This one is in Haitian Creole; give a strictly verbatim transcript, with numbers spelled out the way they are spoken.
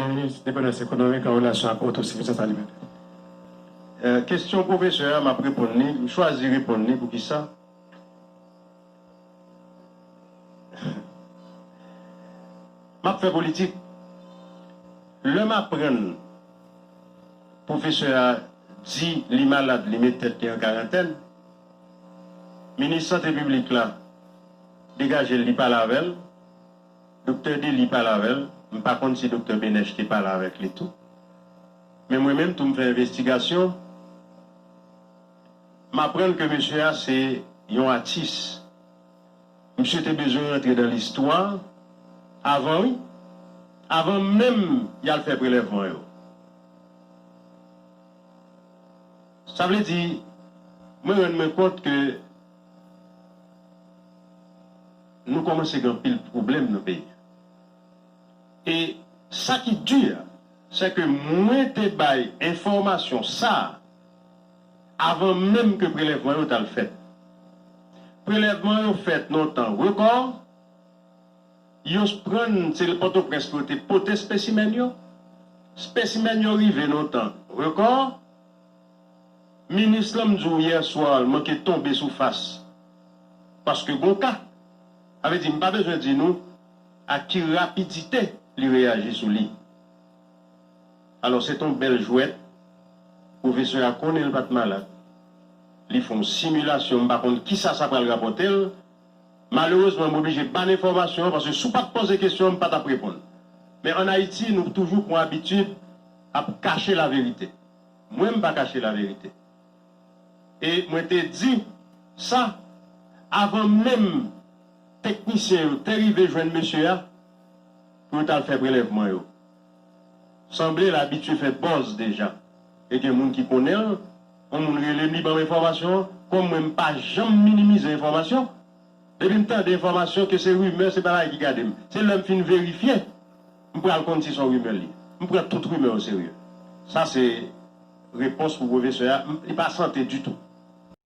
Minis Depandans Ekonomik an relasyon ak otosifizans alimantè. Eh, kesyon pwofesè a, m ap reponn li, m chwazi reponn li, poukisa? M ap fè politik. Lè m aprann pwofesè a di li malad, li met tèt li an karantèn, minis sante piblik la degaje l, li pale avè l, doktè Dely pale avè l, m pa konn si doktè Benech te pale avèk li tou. Men mwen menm tou m fè envestigasyon, m aprann ke mesye a se yon atis. Misye te bezwen rantre nan listwa avan, wi, avan menm y al fè prelèvman yo. Sa vle di, mwen rann mwen kont ke nou kòmanse gen anpil pwoblèm nan peyi a. E sa ki di a, se ke mwen te bay enfòmasyon sa a avan menm ke prelèvman yo t al fèt. Prelèvman yo fèt nan yon tan rekò, yo pran, se Pòtoprens pou yo te pote espesimèn yo, espesimèn yo rive nan yon tan rekò, minis lan, m di w yè swa, l manke tonbe sou fas. Paske gon ka. Sa vle di, m pa bezwen di nou ak ki rapidite li reyaji sou li. Alò, se t on bèl jwèt. Pwofesè a konnen l pa t malad. Li fè yon similasyon, m pa konn kisa sa pral rapòte l. Malerezman, m oblije ba l enfòmasyon an, paske si w pa t poze kesyon an, m pa t ap reponn. Men ann Ayiti, nou toujou pran abitid ap kache laverite. Mwen, m pa kache laverite. E mwen te di sa avan menm teknisyen yo te rive jwenn mesye a pou yo t al fè prelèvman yo. Sanble l abitye fè buzz deja. E gen moun ki konnen l, yon moun rele m, li ban m enfòmasyon an. Kòm mwen, m pa janm minimize enfòmasyon. Depi m tande enfòmasyon ke se rimè, se pa bagay ki gade m. Se lè m fin verifye, m pral konn si se yon rimè l ye. M pran tout rimè oserye. Sa se repons pou pwofesè a. M, li pa sante ditou.